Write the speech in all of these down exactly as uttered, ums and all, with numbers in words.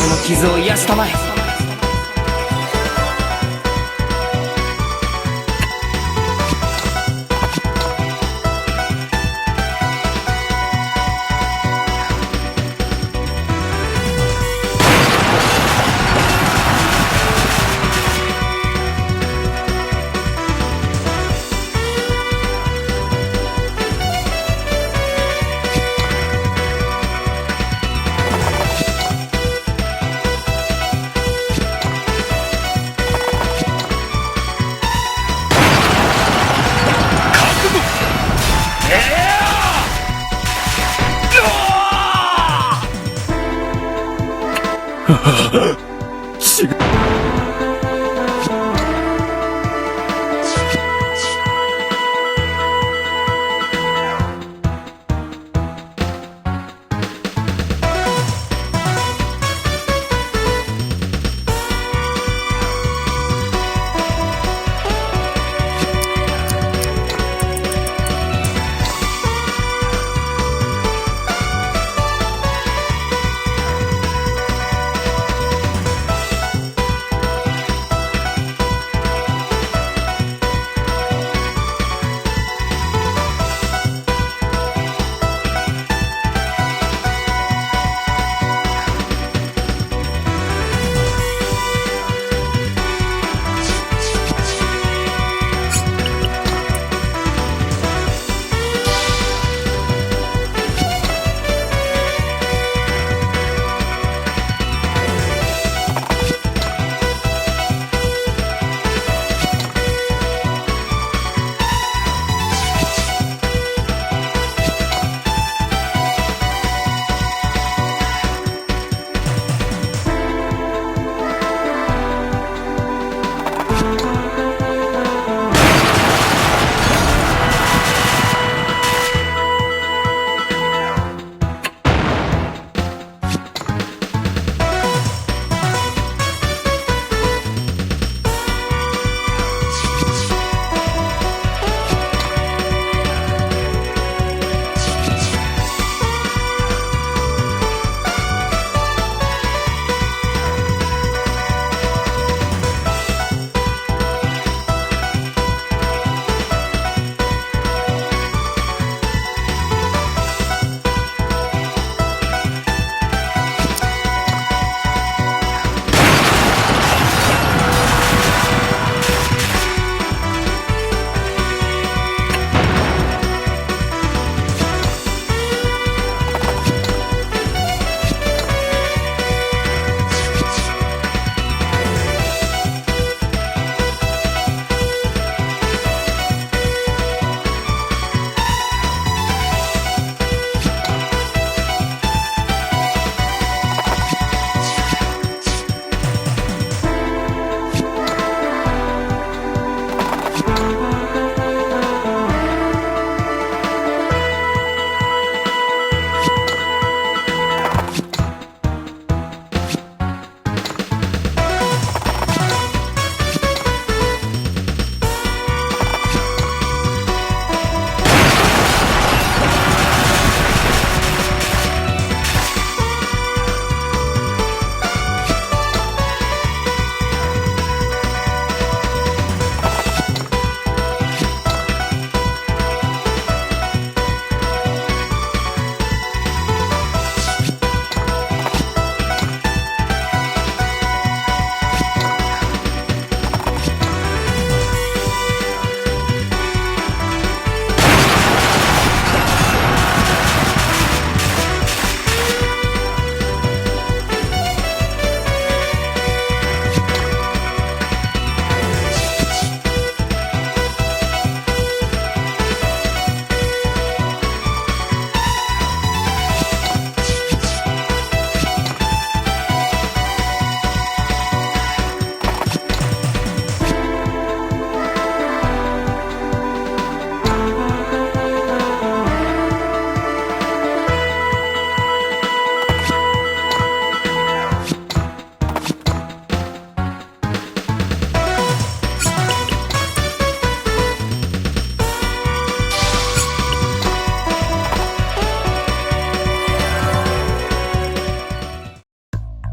この傷を癒したまえ。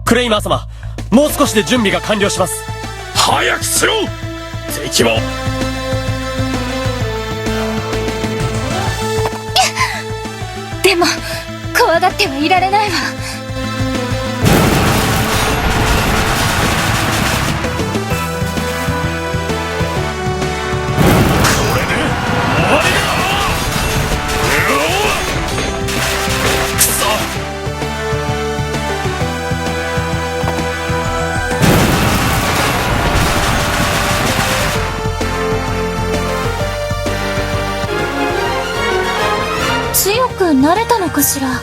クレイマー様、もう少しで準備が完了します。早くしろ！敵も。でも、怖がってはいられないわ。これで終わりだ！うお！くそ！強くなれたのかしら？ か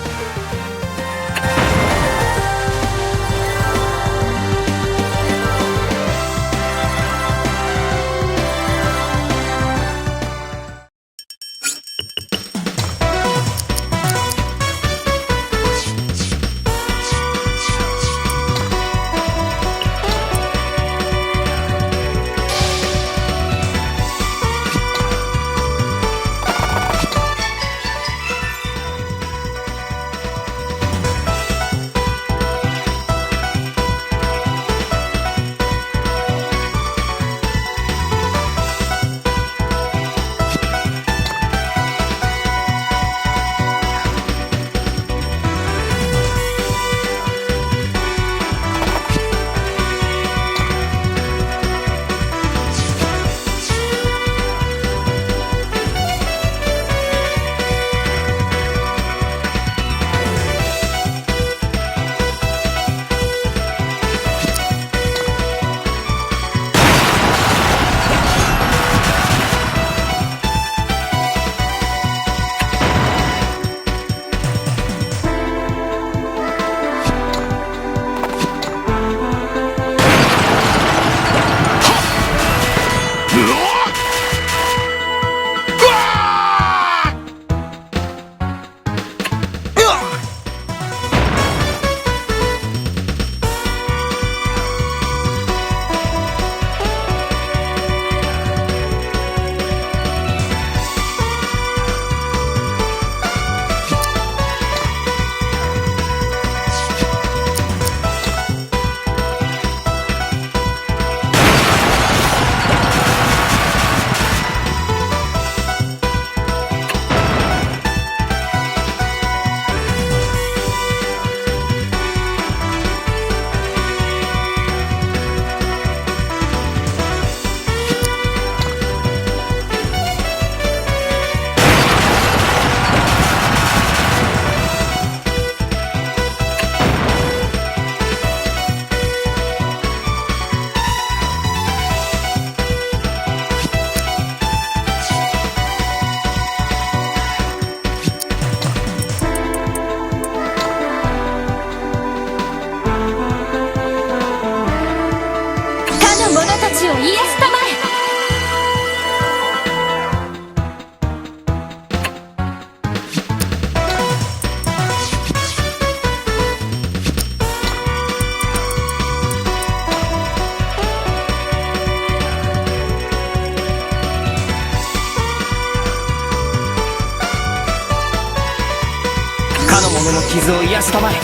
の者たちを癒したまえ。 かの者の傷を癒したまえ。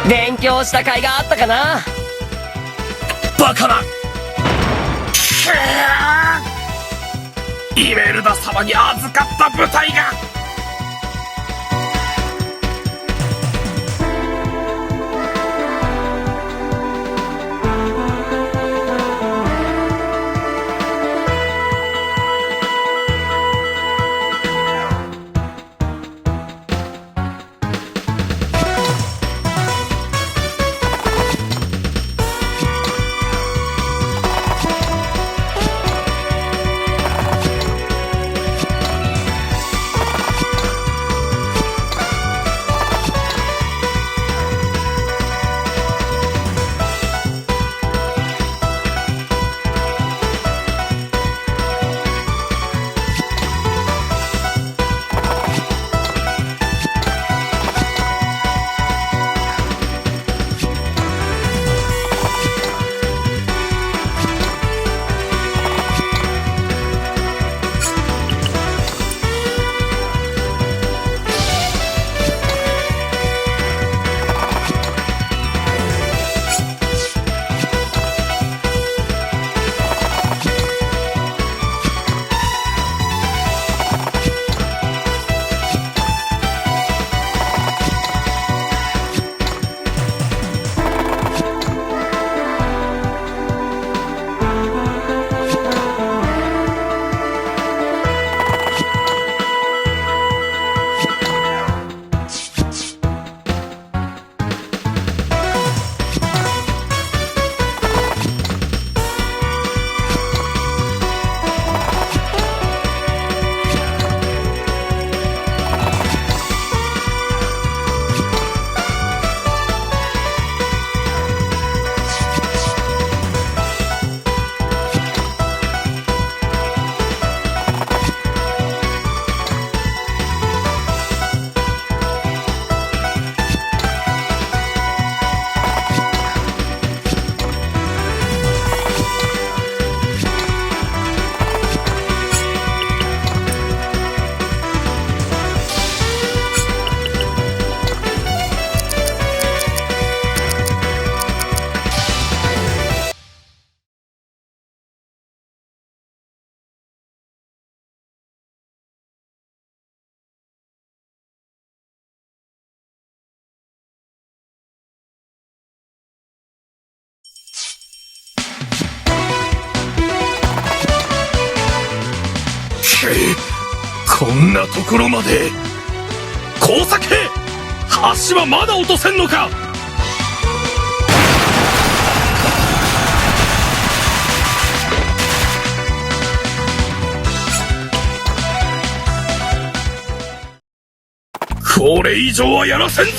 勉強した甲斐があったかな？バカな！くー！ イメルダ様に預かった部隊が！こんなところまで。工作兵、橋はまだ落とせんのか？これ以上はやらせんぞ。